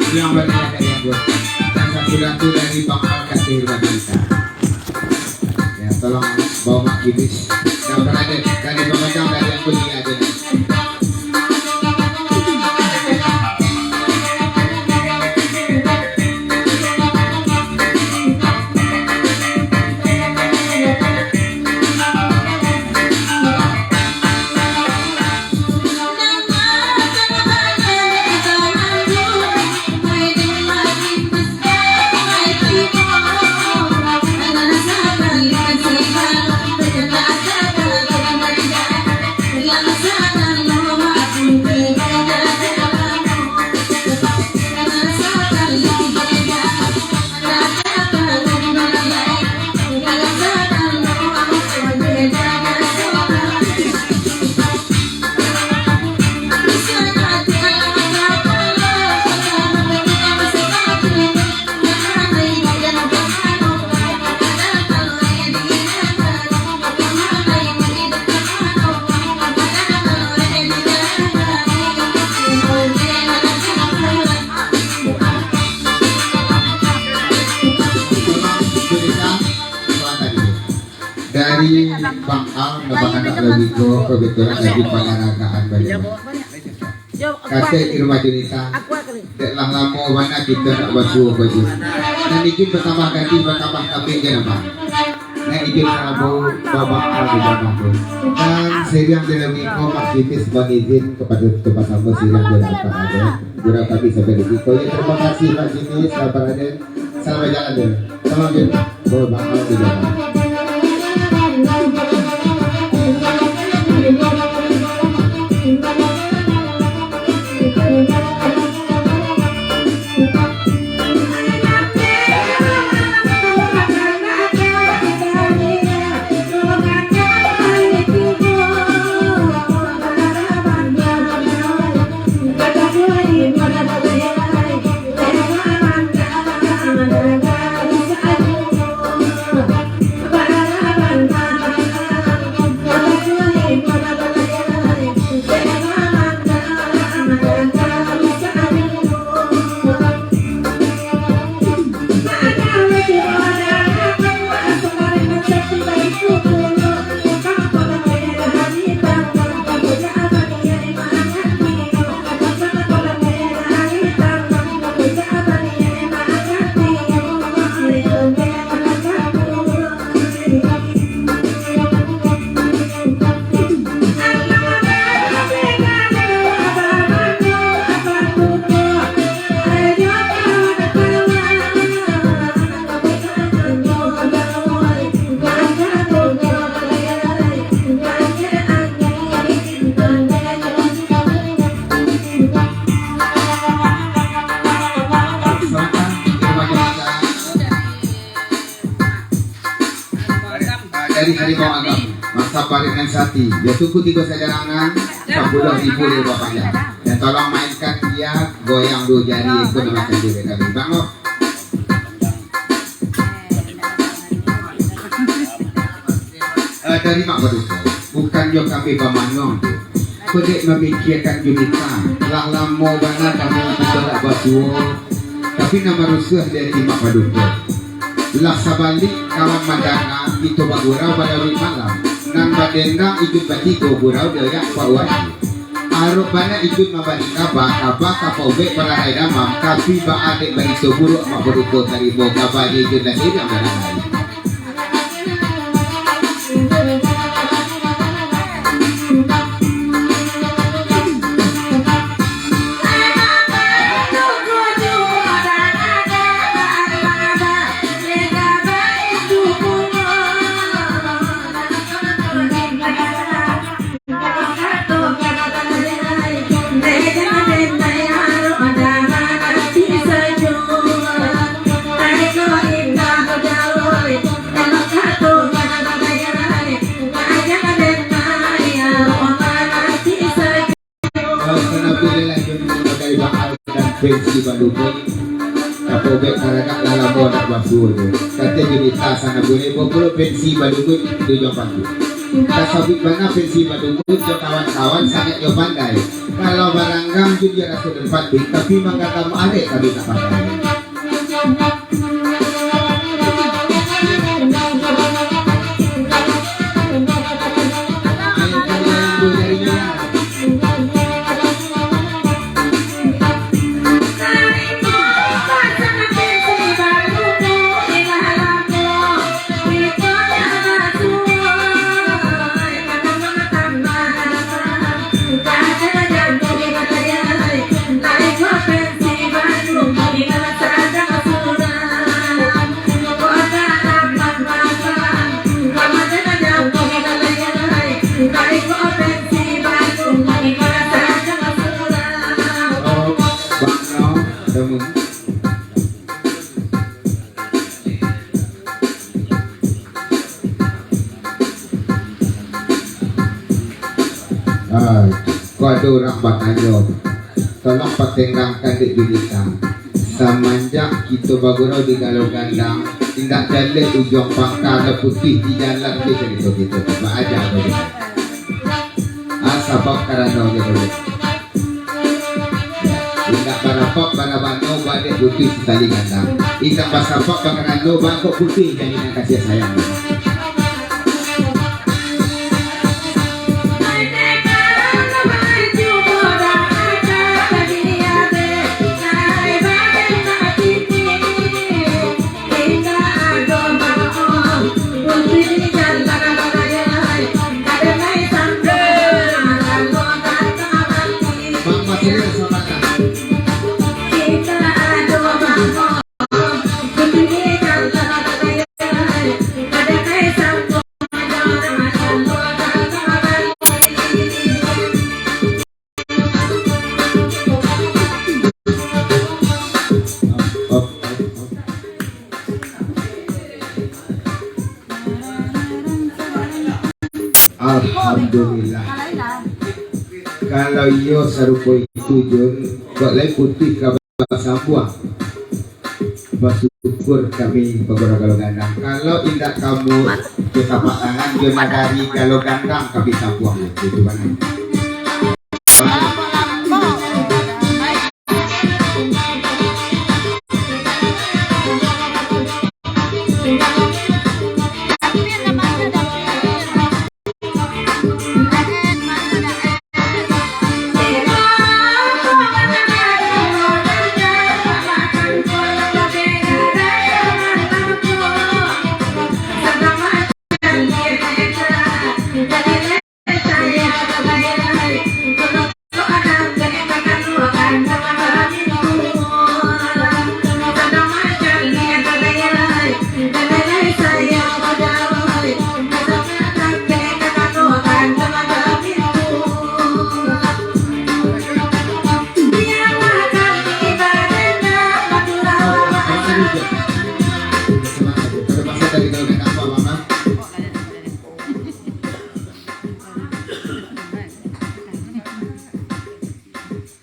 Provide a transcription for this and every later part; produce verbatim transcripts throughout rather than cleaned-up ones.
Yang banyak yang buat. Dan satu lagu dari Bang Al Kathir Badita. Ya, tolong bawa Mak Gibis. Yang berada dari pemegang dari yang kuliah aja. Dari Bang Al, Bang Anak Lawiko, kebetulan lagi pangaragaan banyak. Katek Irma Junita, dek lah lamo bana kito nak basuo baju. Nan ijin batambah gadih, batambah kambing je nama. Nan ijin karabo, babak Al di rumah tu. Dan siriang di Lawiko, Mak Gibis mangizin kapado kito basamo siriang di rumah tu. Gurau kami sampai di siko. Ya, terima kasih, Mak Gibis, Abang Raden. Selamat jalan, Dil. Salam, Dil. Bawa bakal di jalan. Dari Harimau Agam, masa parit nan sati, ya suku tigo sajarangan, sapuluah ribu limo panjang. Dan tolong mainkan dia, goyang duo jari, itu nama sendiri kami. Bang, oh. Eh, dari Mak Baduko, bukan jo kami bamanuang tu. Kok dek mamikiakan Junita, lah lamo bana kami kito dak basuo, tapi nan marusuah di ati Mak Baduko. Lah sabalik kawan mandanga kito bagurau balaluik malam, nan badendang ijun batigo gurau di oyak Pak Wali. Arok bana ijun mambari kaba, kaba ka Pak Ubek Pararai Damam, tapi baa dek barito buruak Mak Baduko tarimo kaba di ijun nan iriang barangkali. Pensi balumui, kapobek karagak lah lamo nak basuo tu. Kato Junita sana buliah bapulo pensi balumui tu jo patu. Tasabuik bana pensi balumui jo kawan-kawan sangaik jo pandai. Kalau baranggang jun jo raso dan patuik, tapi manggatam arek kami tak pandai. Ah, kok ado urang batanyo, tolong patenggangkan dek Junita. Samanjak kito bagurau di Galo Gandang, indak jaleh ujuang pangka, lah putuih di jalan, tu carito kito tu, baaja bagai. Ah, sabab karano kito tu. Indak barabok barabano, badek putuih di tali gandang. Indak basabab bakarano, bangkok putuih jalinan kasiah sayang. Alhamdulillah. Kalau iyo sarupo itu, Jun, kok lai putuih ka basambuang. Basyukur kami bagurau Galo Gandang. Kalau indak kamu tatapak tangan, Jun, dari Galo Gandang kami sambuang. Itu bana.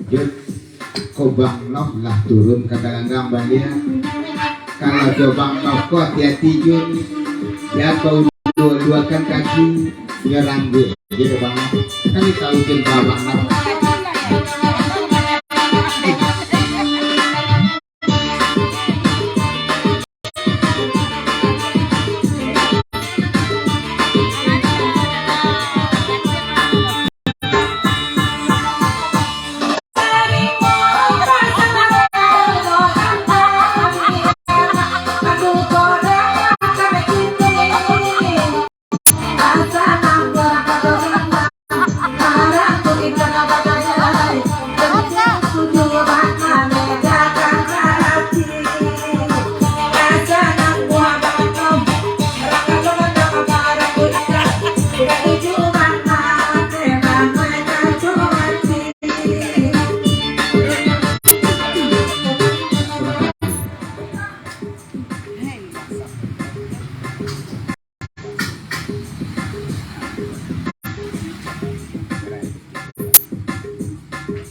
Jun, ko Bang Noh lah turun ka galanggang baliak. Kalau jo Bang Noh ko hati-hati, Jun. Jan baulua-uluakan kaki, nyo rangguik. Gitu, Bang Noh. Kan tahu Jun, Bang Noh.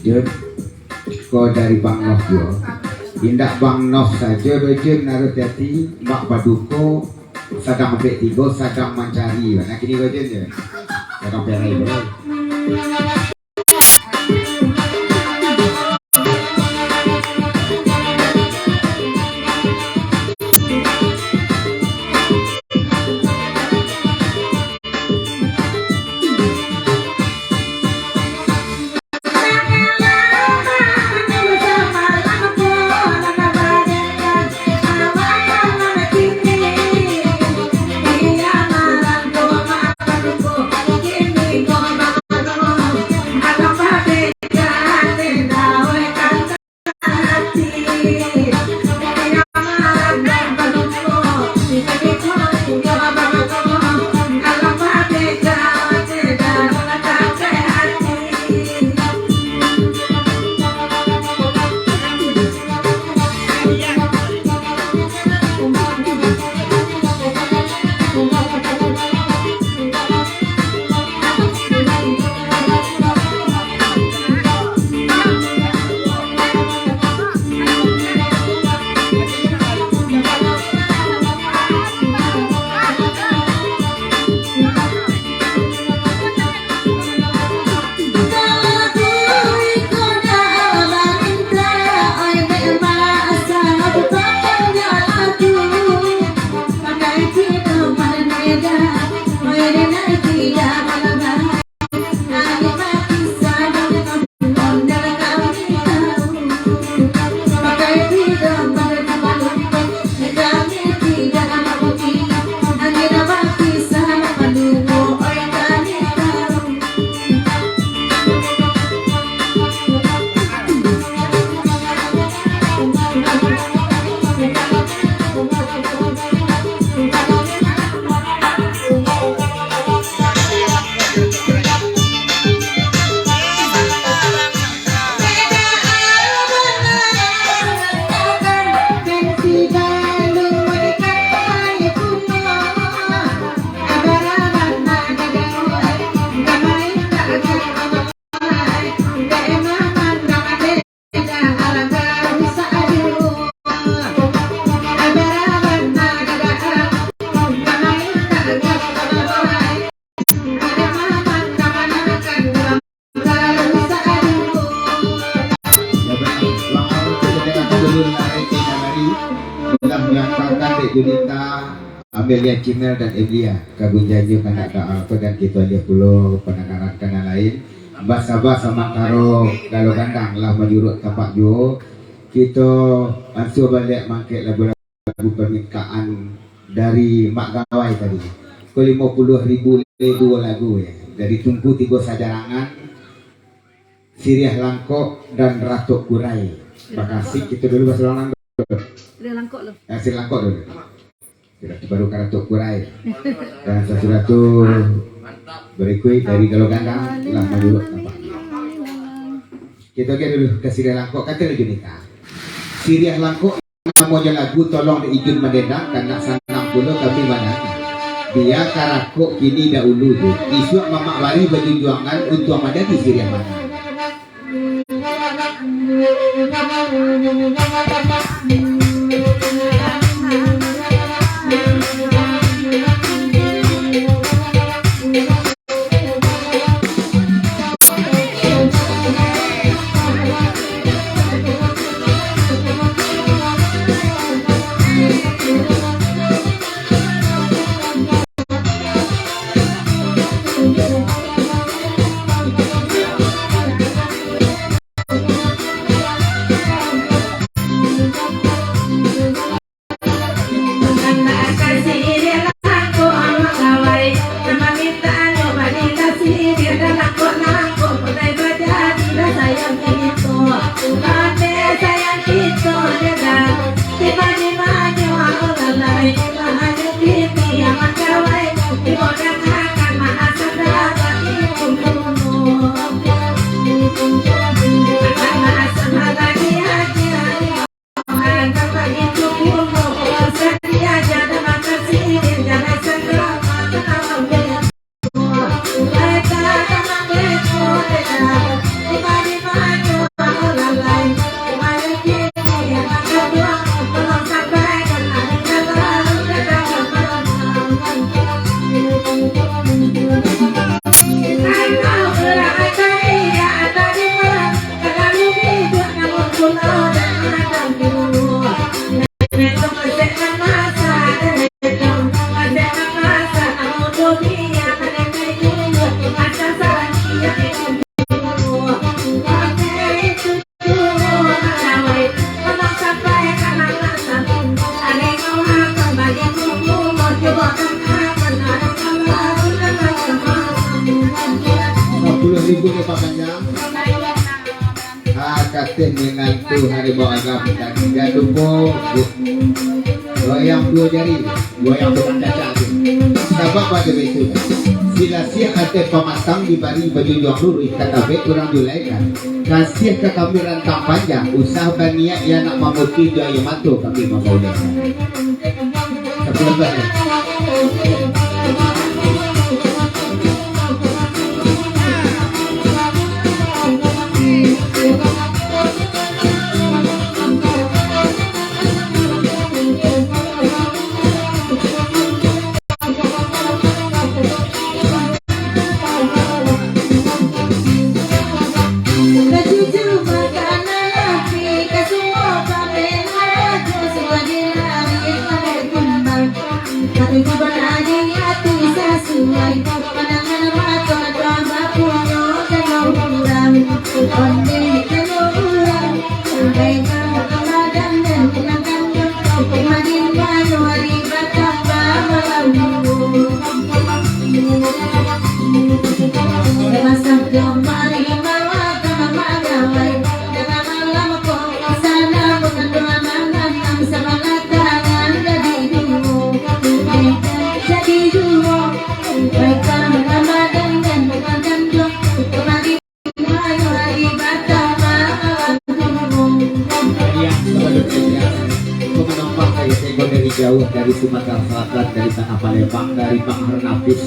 Jun, dari Bang Noh juo. Indak Bang Noh sajo doh, Jun, harus hati-hati. Mak Paduko sadang ampek tigo, sadang mancari. Nah, kini ko, Jun, Jun. Sadang perai, bro. Lah manggampakan dek Junita, Amelia Cimel dan Elia, ka gunjang jo kandak doa ko, dan kito liek pulo pandangaran ka nan lain. Basa-basa mantaro Galo Gandang lah manyuruak tapak juo, kito ansua baliak mangkek lagu-lagu lagu permintaan dari Mak Gawai tadi. Ko limo puluah ribu le duo lagu, ya. Dari Tungku Tigo Sajarangan, Siriah Langkok, dan Ratok Kurai. Bakasi, kito dulu basalangan dulu. Siriah Langkok dulu. Ya, Siriah Langkok dulu. Sudah tu baru ka Ratok Kurai. Dan sasudah tu, berikuik dari Galo Gandang lah manyuruak tapak. Kito agiah dulu ka Siriah Langkok, kato Junita. Siriah Langkok. Namonyo lagu, tolong dek Ijun mandendangkan, nak sanang pulo kami mandanga. Bia karakok kini dahulu tu, isuak mamak bari bajunjuangan untuang mandadi siriah manang. Kateh minantu harimau agam, dan jan lupo goyang duo jari, goyang tukang cacak tu. Sabab ado itu, silasiah ateh pamatang dibari bajunjuang luruih, ka tabek urang julaikan. Kasiah ka kami rantang panjang, usah baniat ya nak mamutuih, jo aia mato kami mambaulehkan. Sapuluah baiak. Yang sebelumnya, aku menempah dari Tenggo, dari jauh, dari Sumatera Selatan, dari tanah Palembang, dari Tanah Renapis.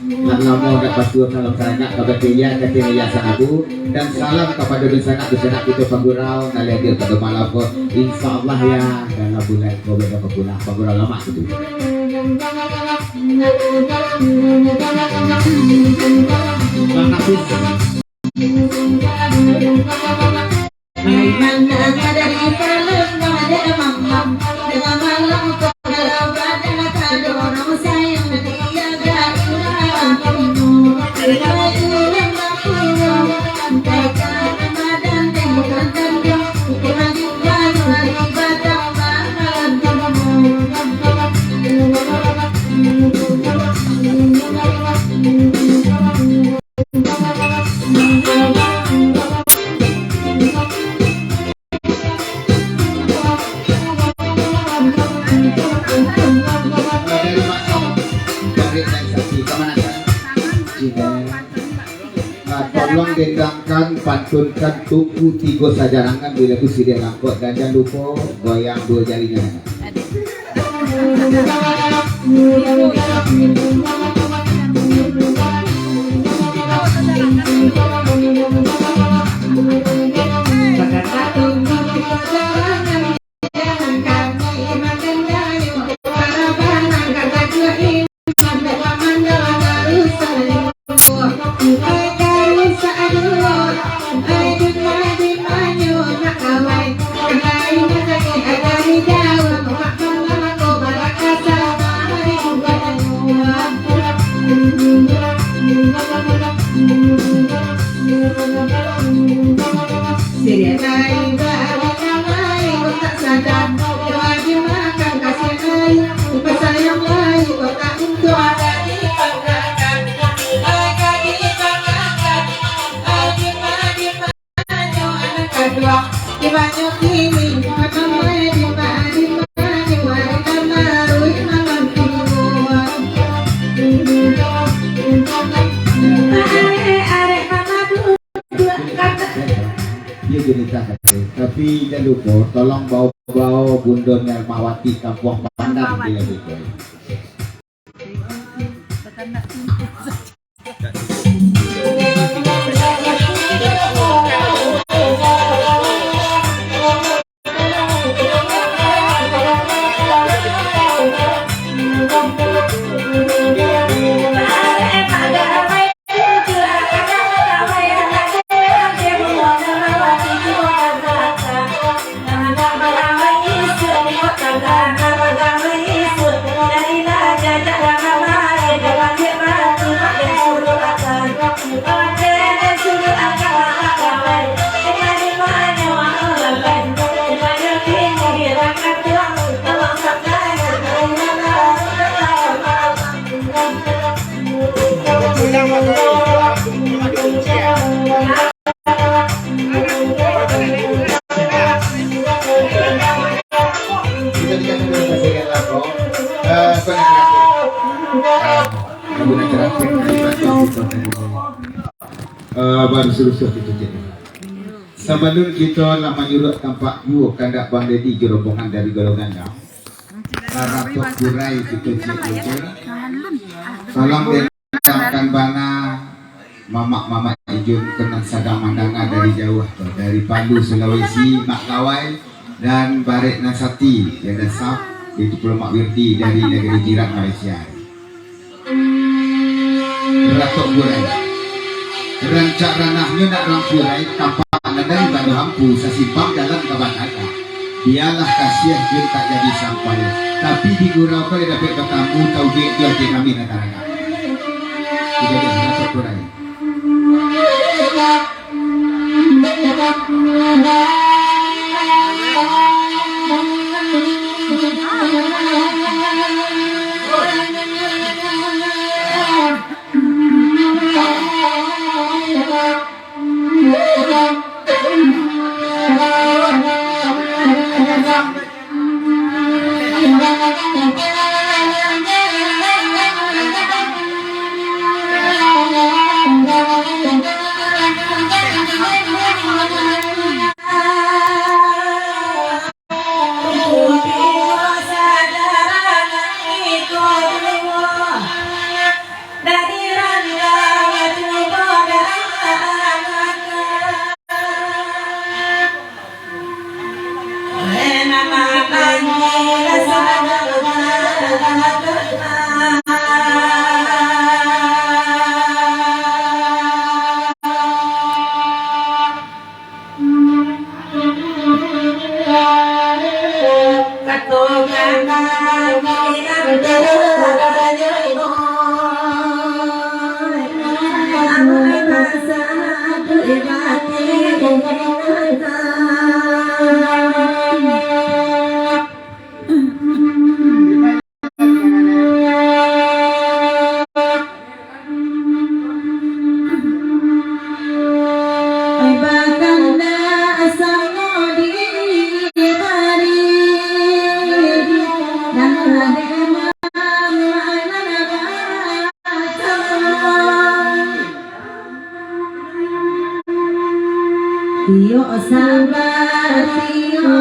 Nan lamo dak batua salam sanak ka bateh ya, ka bateh ya sanabu, dan salam kapado dunsanak-dunsanak kito pagurau nan lah hadir pado malam ko. Insya Allah ya, dalam bulan ko beko pulang pagurau lamak gitu. Bang Nafis. Nah, tolong dendangkan, pantunkan Tungku Tigo Sajarangan di lagu Siriah Langkok, dan jan lupo goyang duo jarinyo. Iyo, jadi tak, tapi jan lupo, tolong bao-bao Bundo Nelmawati Kampuang Pandan di lagu tu. barusuah-rusuah kito cek. Sabalun kito lah manyuruak tampak juo kandak Bang Dedi jo rombongan dari golongan dam, lah rapok burai kito cek cek. Tolong dendamkan bana mamak-mamak Ijun, nan sadang mandanga dari jauah tu, dari Palu, Sulawesi, Mak Kawai, dan barek nan sati, yang dan sap, itu pulo Mak Wirdi dari nagari jiran Malaysia. Ratok burai. Rancak ranahnyo nak rampuai, tampak nan dari Bando Hampu, sasimpang jalan ka Batagah. Bialah kasiah Jun tak jadi sampai, tapi di gurau ko dia dapek batamu, tau duit jo ati kami nak tarangah. Sudah dia, ratok burai. Iyo sabar, iyo.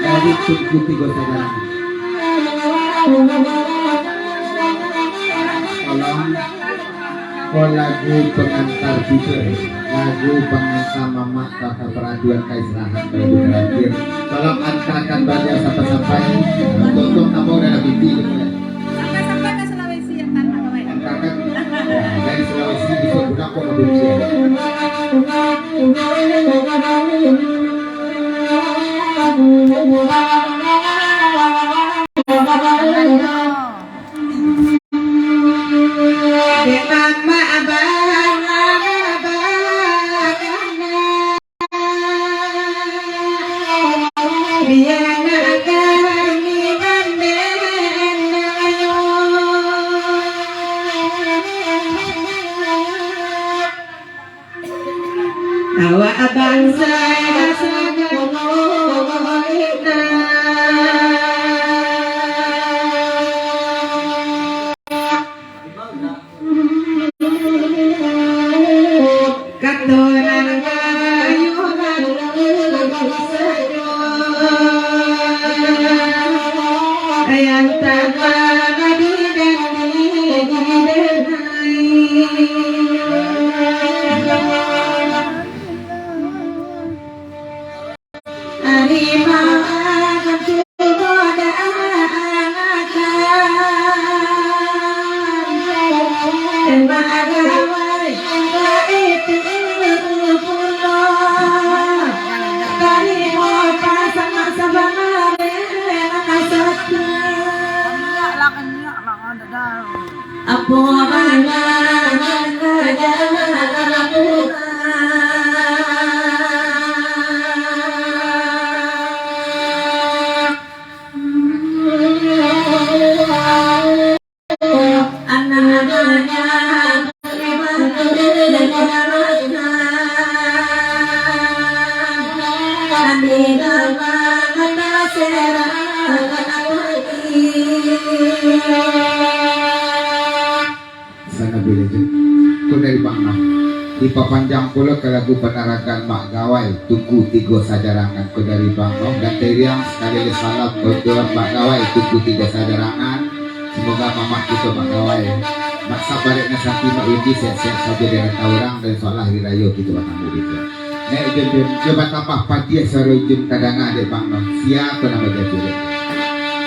Dari Tungku Tigo Saudara. Tolong, ko lagu pengantar tidur, lagu pengantar mamak ka peraduan ka istirahat, lagu terakhir. Tolong antarkan baliau sampai-sampai. Untuak tambah dalam mimpi. Sampai-sampai ke Sulawesi, antarkan, Pak. Antarkan. Ya, dari Sulawesi bisa pulang kok ke Indonesia. Awak bangsa sadang Apo bana nan ka Sana boleh je. Ko dari Bang Noh. Dipapanjang pulo ka lagu panaragan Mak Gawai, Tuku Tigo Sajarangan, ko dari Bang Noh. Dan tariang sakali lai salam untuak Mak Gawai, Tuku Tigo Sajarangan. Semoga mamak kito Mak Gawai, Mak Sabarek nan sati, Mak Yudi, sehat-sehat sajo di rantau urang, dan insyaallah hari rayo kito batamu kito. Nek Jun, Jun, cubo batambah padiah suaro Jun tadanga dek Bang Noh. Sia ko nan bajadi dek.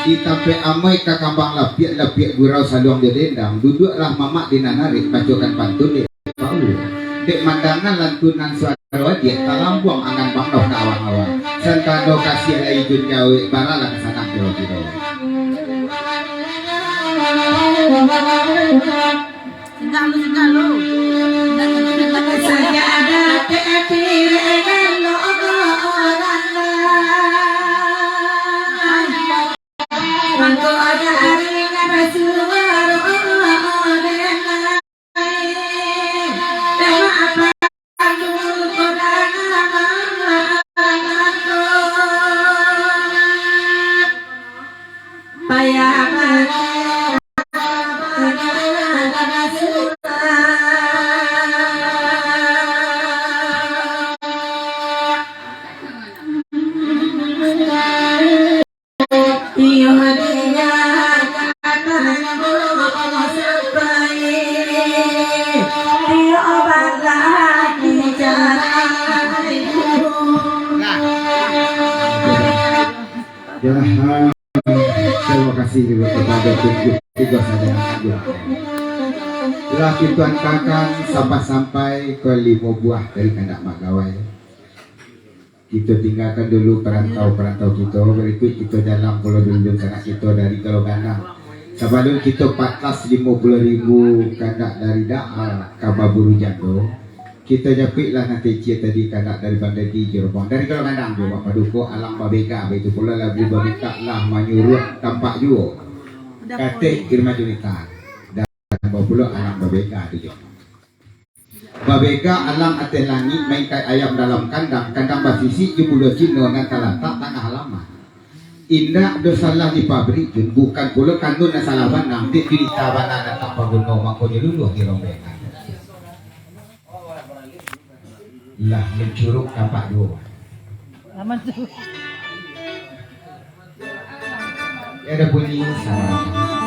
Di tampek amai ka kambang lapiak, lapiak gurau saluang jo dendang, duduaklah mamak di nan arek, bacokan pantun dek Paul. Dek mandangan lantunan suaro adiak, talambuang angan Bang Noh ka awang-awang. Santano kasiah lai Jun jawek, baralah ka sanang kiro-kiro. Singgah lu, singgah lu. Sajadah pikiran lo orang. Mangko ada ari nan basuaro. Ya, terima kasih juga kepada Tujuh Tiga Saja. Lah, kita angkatkan sampai-sampai ke lima buah dari kandak Mak Gawai. Kito tinggakan dulu parantau-parantau kito, barikuik kito jalan pulo dulu sanak kito dari Galo Gandang. Sabalun kito patas limo puluah ribu kandak dari Daa ka baburu jando, kito japuiklah nan kecil tadi kandak dari Bandedi Jorobong. Dari Galo Gandang juo, Bapak Duko, alang babega, baitu pulo lagu bamintak lah manyuruak tampak juo. Katek Irma Junita. Dan bapulo alang babega tu juo. Babega alang ateh langik, maingkai ayam dalam kandang, kandang basisik jo bulo Cino nan talatak tangah halaman. Indak do salah di pabrik Jun, bukan pulo kanun nan salah bana, dek Junita bana nan tak paguno, mangkonyo luluah di rombengan. Lah mancuruk tampak juo. Aman tu. Ada bunyi sama.